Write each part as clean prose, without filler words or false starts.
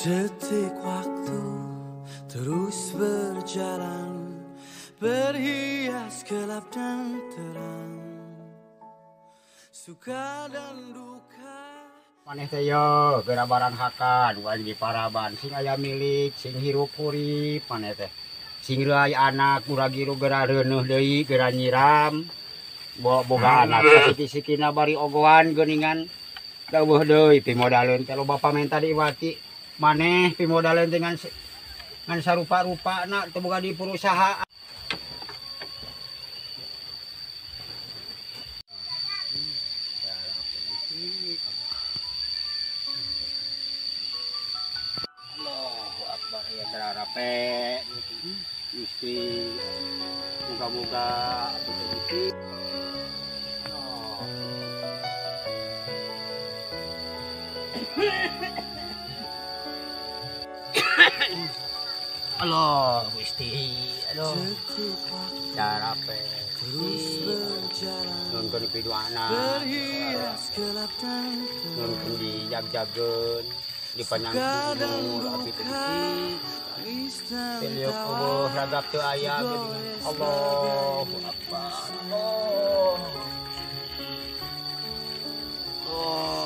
Detik waktu terus berjalan, berhias gelap dan terang, suka dan duka. Maneh teh yo geura barang hakan wae di paraban sing aya milik sing hirup urip maneh teh sing reuay anak muragiru geura reuneuh deui geura nyiram boga anak siki-sikina bari ogoan geuningan daweuh deui pimodaleun teh loba pamenta di Iwati maneh pimodaleun dengan ngan sarupa-rupana teu boga di perusahaan. Allahu Akbar ya terarape Gusti muga-muga atuh Gusti. Allah Gusti, aduh, carape, nonton piduana, nonton di jag-jageun, di panjang umur, api teh Gusti, peliok eueuh ragap teu aya geuningan. Allahu Akbar, Allah.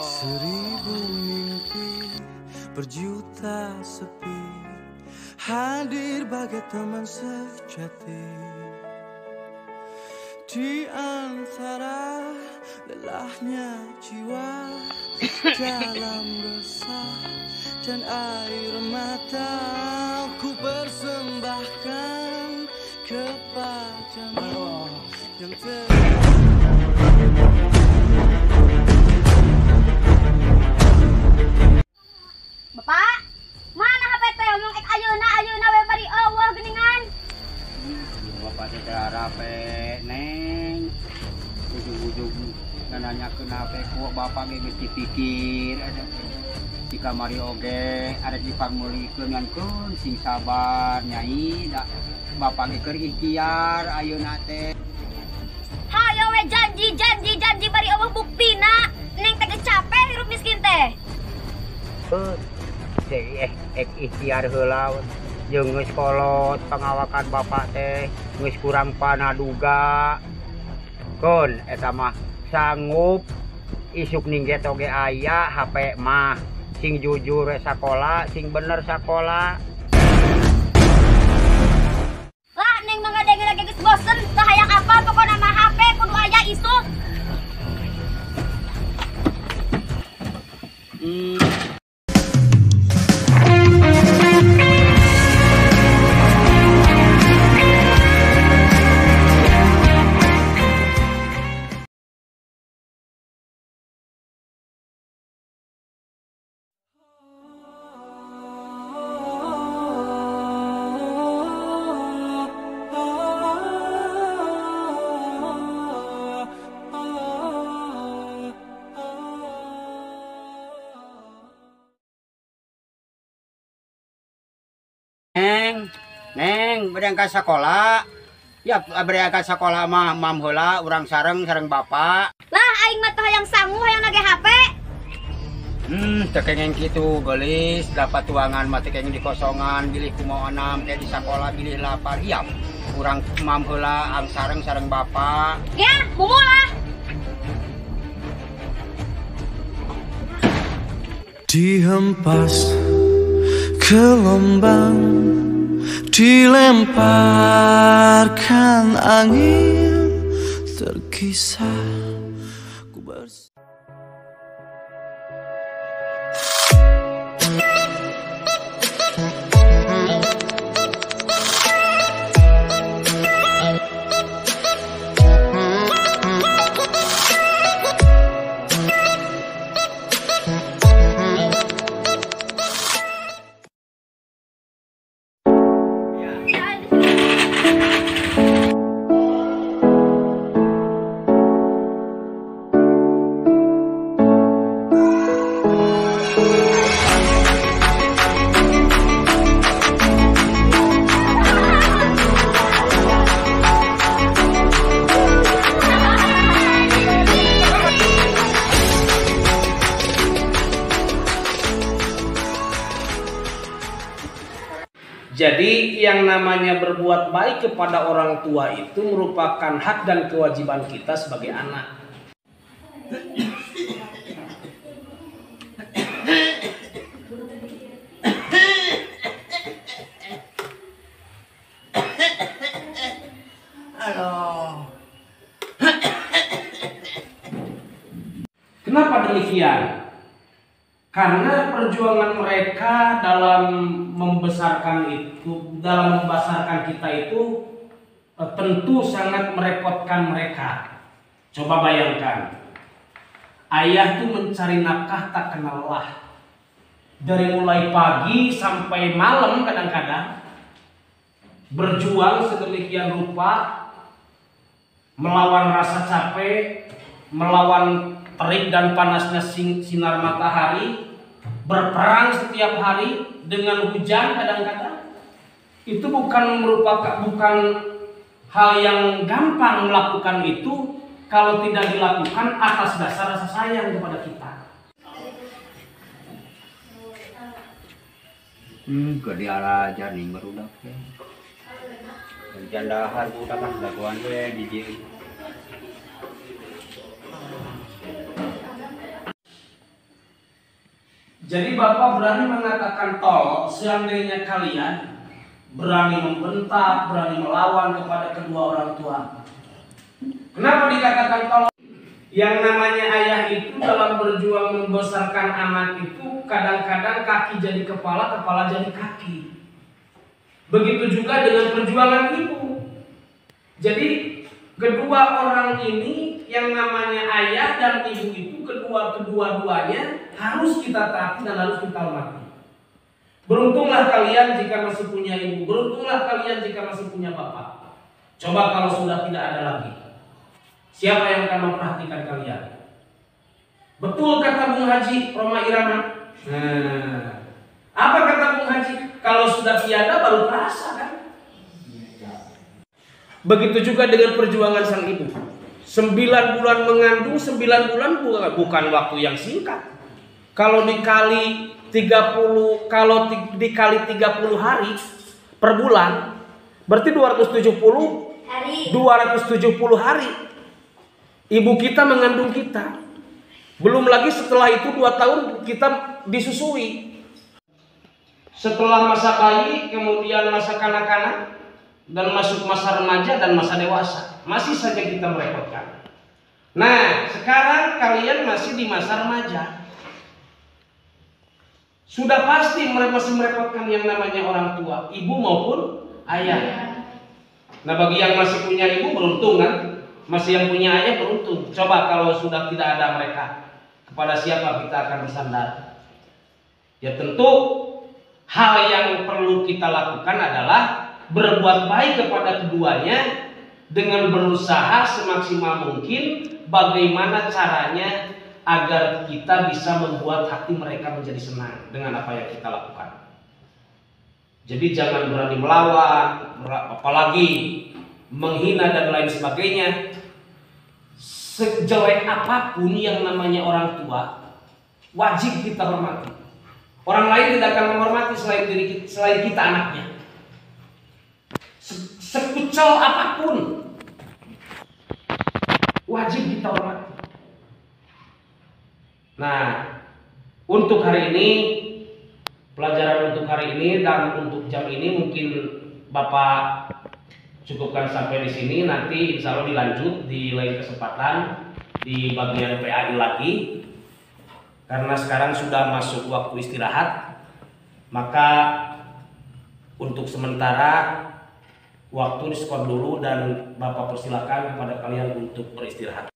Seribu mimpi berjuta sepi, hadir bagai teman sejati. Di antara lelahnya jiwa, dalam resah dan air mata, ku persembahkan kepadamu yang Bapak, mana HP teh omong ek ayeuna ayeuna we bari eueuh geuningan. Bapak teh harape neng. Ujung-ujung nanyakeun HP ku bapak ge geus dipikir ada di kamari oge ada dipangmeulikeun ngankeun sing sabar nyai da bapak ge keur ikhtiar ayeuna teh. Hayo we janji janji janji bari eueuh buktina. Neng teh geus capek hirup miskin teh. Ek ikhtiar heula jeung geus kolot pangawakan bapak teh geus kurang panaduga keun eta mah sanggup isuk ningget oge aya HP mah sing jujur sakola sing bener sakola. Lah neng mah ngadenge lagi geus bosen teu hayang apa pokona mah HP kudu aya isuk. Neng, neng, berangkat sekolah. Ya, berangkat sekolah mah mam heula urang sareng sareng bapak. Lah aing mah teh hayang sangu hayang nage HP. Teu kengeng kitu geulis, dapat tuangan mah teu kengeng dikosongan, bilih kumaha enam teh di sakola bilih lapar. Iya, urang mam heula ang sareng sareng bapak. Ya, mumulah. Dihempas gelombang, dilemparkan angin, terkisah ku Jadi yang namanya berbuat baik kepada orang tua itu merupakan hak dan kewajiban kita sebagai anak. Aduh. Kenapa demikian? Karena perjuangan mereka dalam membesarkan itu, dalam membesarkan kita itu tentu sangat merepotkan mereka. Coba bayangkan, ayah tuh mencari nafkah tak kenal lelah. Dari mulai pagi sampai malam kadang-kadang berjuang sedemikian rupa, melawan rasa capek, melawan terik dan panasnya sinar matahari, berperang setiap hari dengan hujan kadang-kadang. Itu bukan hal yang gampang melakukan itu kalau tidak dilakukan atas dasar rasa sayang kepada kita. Ke diarajar nih barudak teh. Kerjaan dahar budak ah dagoan we di dieu. Jadi Bapak berani mengatakan tolol seandainya kalian berani membentak, berani melawan kepada kedua orang tua. Kenapa dikatakan tolol? Yang namanya ayah itu dalam berjuang membesarkan anak itu kadang-kadang kaki jadi kepala, kepala jadi kaki. Begitu juga dengan perjuangan ibu. Jadi kedua orang ini yang namanya ayah dan ibu itu kedua-duanya harus kita taati dan harus kita hormati. Beruntunglah kalian jika masih punya ibu, beruntunglah kalian jika masih punya bapak. Coba kalau sudah tidak ada lagi, siapa yang akan memperhatikan kalian? Betul kata Bung Haji Roma Irama. Nah, apa kata Bung Haji? Kalau sudah tiada baru terasa kan? Begitu juga dengan perjuangan sang ibu. 9 bulan mengandung, 9 bulan bukan waktu yang singkat. Kalau dikali 30, kalau dikali 30 hari per bulan, berarti 270 hari. 270 hari ibu kita mengandung kita. Belum lagi setelah itu 2 tahun kita disusui. Setelah masa bayi, kemudian masa kanak-kanak, dan masuk masa remaja dan masa dewasa. Masih saja kita merepotkan. Nah, sekarang kalian masih di masa remaja. Sudah pasti masih merepotkan yang namanya orang tua, ibu maupun ayah. Nah, bagi yang masih punya ibu beruntung kan? Masih yang punya ayah beruntung. Coba kalau sudah tidak ada mereka, kepada siapa kita akan bersandar? Ya tentu hal yang perlu kita lakukan adalah berbuat baik kepada keduanya dengan berusaha semaksimal mungkin bagaimana caranya agar kita bisa membuat hati mereka menjadi senang dengan apa yang kita lakukan. Jadi jangan berani melawan, apalagi menghina dan lain sebagainya. Sejelek apapun yang namanya orang tua, wajib kita hormati. Orang lain tidak akan menghormati selain diri, selain kita anaknya. Sekucel apapun, wajib kita hormati. Nah, untuk hari ini, pelajaran untuk hari ini dan untuk jam ini mungkin Bapak cukupkan sampai di sini. Nanti insya Allah dilanjut di lain kesempatan di bagian PAI lagi. Karena sekarang sudah masuk waktu istirahat, maka untuk sementara waktu diskor dulu dan Bapak persilakan kepada kalian untuk beristirahat.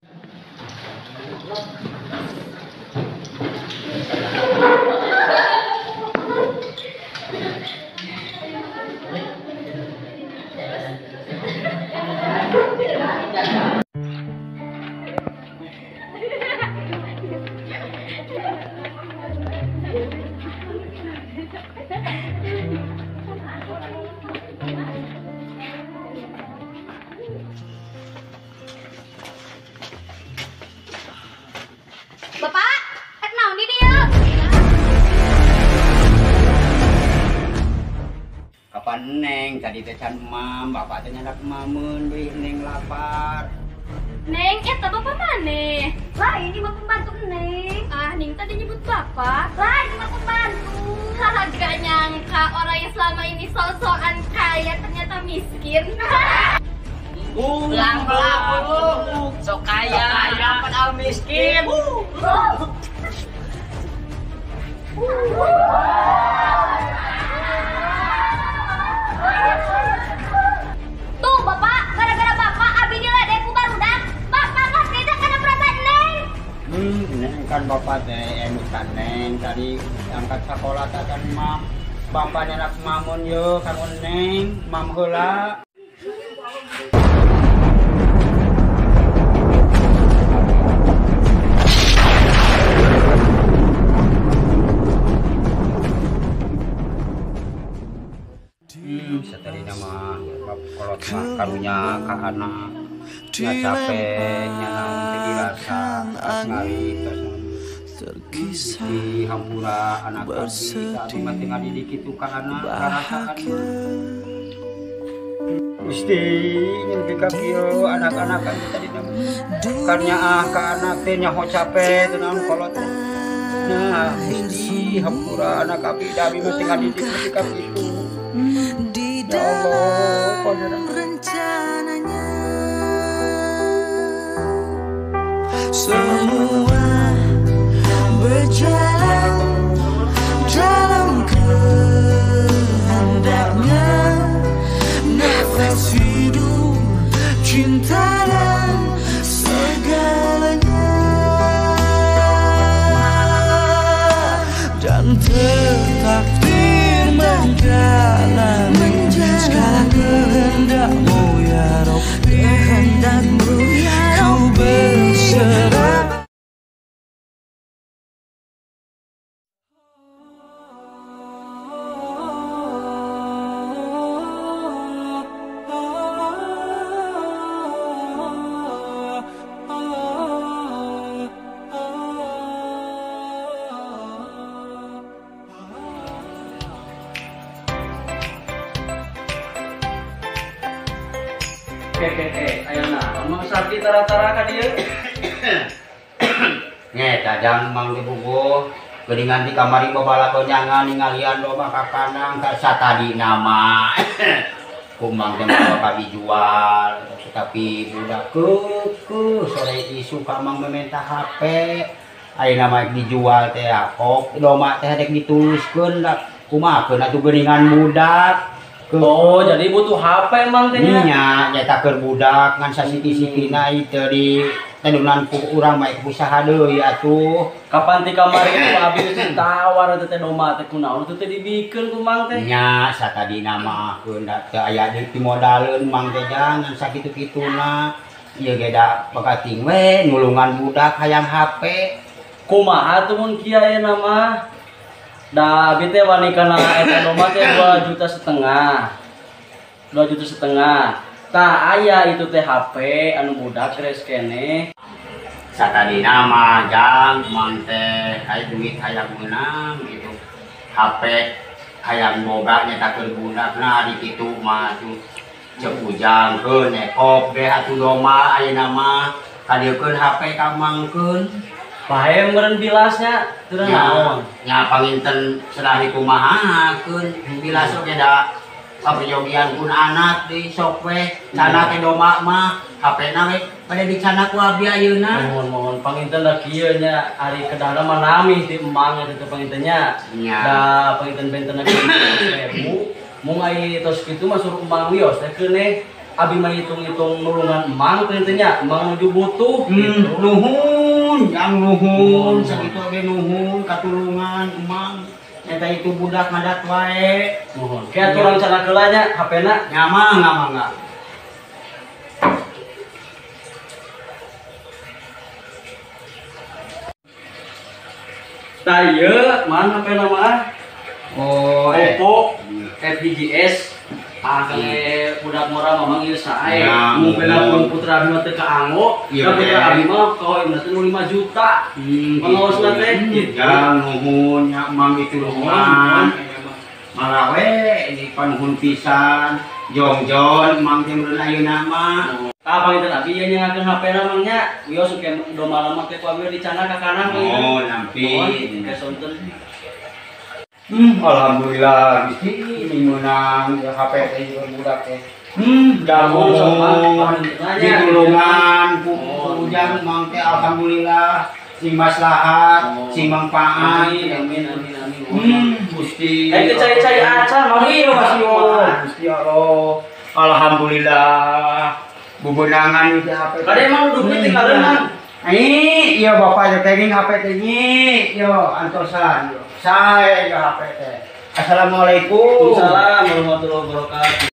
Bapak, rek naon di dieu? Kapan Pan Neng tadi teh can emam, bapak teh nyandak emameun deui Neng lapar. Neng, eta bapak maneh? Lah ini mah pembantu Neng. Ah, Neng tadi nyebut bapak. Lah ini mah pembantu. Gak nyangka orang yang selama ini sok-sokan kaya ternyata miskin. Belang-belang, sok kaya, padahal miskin. Tuh bapak, gara-gara bapak abi diledek ku barudak. Bapak mah tidak karena perasaan Neng. Neng kan bapak teh emutan Neng tadi angkat sekolah teh kan mam. Bapak nyenak mamun ye kanggo Neng, mam heula. Satarina mah kolot mah karunya ka anak nya capek nya naon teh dirasa ngali tos di hampura anak abdi saat mah teu ngadidik kitu ka anak karasakan Gusti nyeun ka kieu anak-anak kan tadi karnya ah ka anak teh nyaho capek teu naon kolot teh. Nah Gusti hampura anak abdi da abi mah teu ngadidik kitu ka kitu. Di Ya Allah, dalam rencananya semua berjalan dalam kehendaknya, nafas hidup, cinta dan segalanya, dan tertakdir menjalani segala kehendakmu ya Rabbi, kehendakmu ya Rabbi, ku berserah. Oke, ayeuna Mang Sakti tara-tara ka dieu. Nge, dadang Mang dibubuh geuningan di kamari babalago nyangan ningalian loba ka kandang ka satadina mah. Kumang teh mah dijual, tapi budak keukeuh sore isu ka Mang meminta HP. Ayeuna mah dijual teh kok domba teh rek dituluskeun da kumaha keun atuh geuningan budak. Oh, jadi butuh HP emang teh nya? Nya, nyata keur budak ngan sasiki-sikina ieu di tenunan ku urang mah usaha deui atuh. Kapan ti kamari ku abi geus ditawar teh domba teh kunaon teh dibikeun ku Mang teh? Nya, satadina mah keun da teu aya deui pimodaleun Mang teh jangan sakitu-kituna. Ieu ge da pagating we nulungan budak hayang HP. Kumaha tuh mun kieu ayeuna mah? Da abi teh wani kana eta domba teh 2,5 juta. 2,5 juta. Tah aya itu teh HP anu budak geus keneh. Satadina mah jang Mang teh aya duit hayang meunang gitu. HP hayang boga nyata keur budakna di kitu mah atuh ceuk ujang keun ekop ge atuh domba ayeuna mah kadieukeun HP ka Mang keun. Pahe meureun bilasnya teu naon. Nya panginten serahi kumaha keun bilas oge da kaperjogian kun anak di sok we cana teh domba mah HP-na we bade dicana ku abi ayeuna. Mohon panginten da kieu nya ari kedahna mah nami ti emang eta teh panginten nya. Da panginten bentenna 100.000 mung ai tos kitu mah suruh emang wios teh keuneh abi mah hitung-hitung nulungan emang panginten nya emang nuju butuh gitu. Nuhun, yang nuhun, sakitu oge nuhun katulungan emang eta itu budak ngadat wae. Nuhun. Ke aturan cana heula nya HP-na. Nya mangga mangga. Tah ieu man HP-na mah. Oh, Oppo F1S. Ah, kene budak murah mamang ieu sae. Mun pun putra abi mah teu kaanggo, da putra abi mah kaoimna teh 5 juta. Pangaosna teh gitu. Ya nuhun nya Mang itu nuhun. Malah we di panuhun pisan. Jongjon mang teh meureun ayeuna mah. Tah panginten abi ieu nyangakeun HP-na mang nya. Wios ke domba lama teh ku abi dicana ka kanan. Oh, nampi. Ke sonten. Alhamdulillah Gusti ini meunang HP teh budak teh. Damun ditulungan ku ujang mang teh alhamdulillah sing maslahat, sing manfaat. Amin amin amin. Gusti. Eh cai-cai acan mang ieu Gusti Allah. Alhamdulillah. Bubenangan ieu HP. Kade emang duit tinggal mang. Ih, iya bapak teh kenging HP teh nyi. Yo antosan yo. Sae yo HP teh. Assalamualaikum. Waalaikumsalam warahmatullahi wabarakatuh.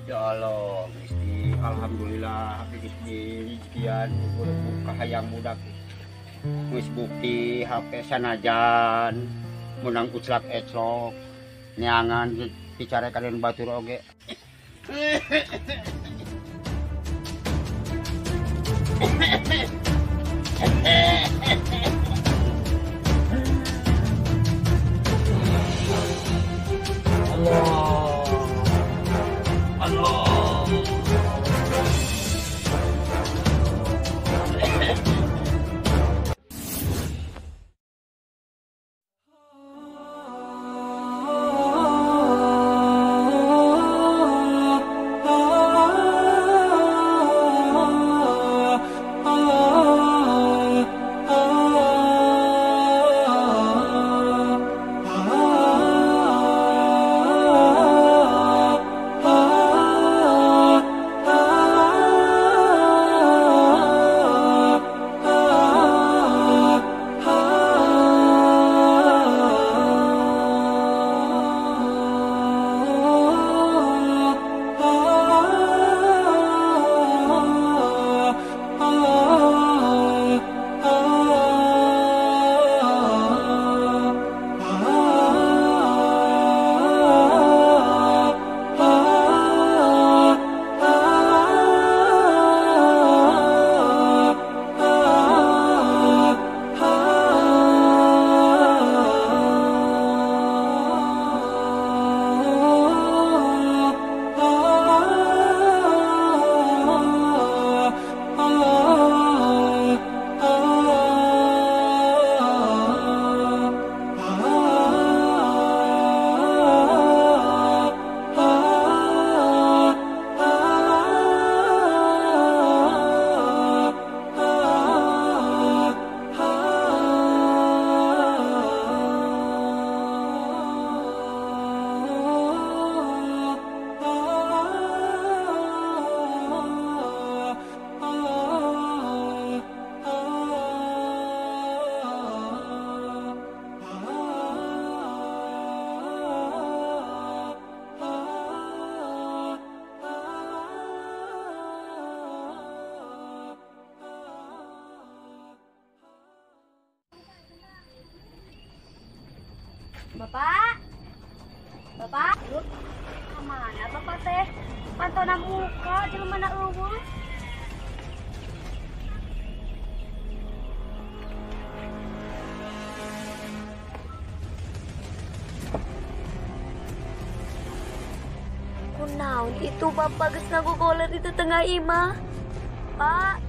Ya Allah, Gusti, alhamdulillah abdi geus direzekian ku kahayang budak. Geus bukti HP sanajan meunang uclak eclok neangan dicarekan batur oge. Allah. Allah. Bapak, Bapak, kemana Bapak teh? Pantona muka jelema na eueuh. Kunaon itu Bapak geus ngagogoler di tetengah imah. Pak.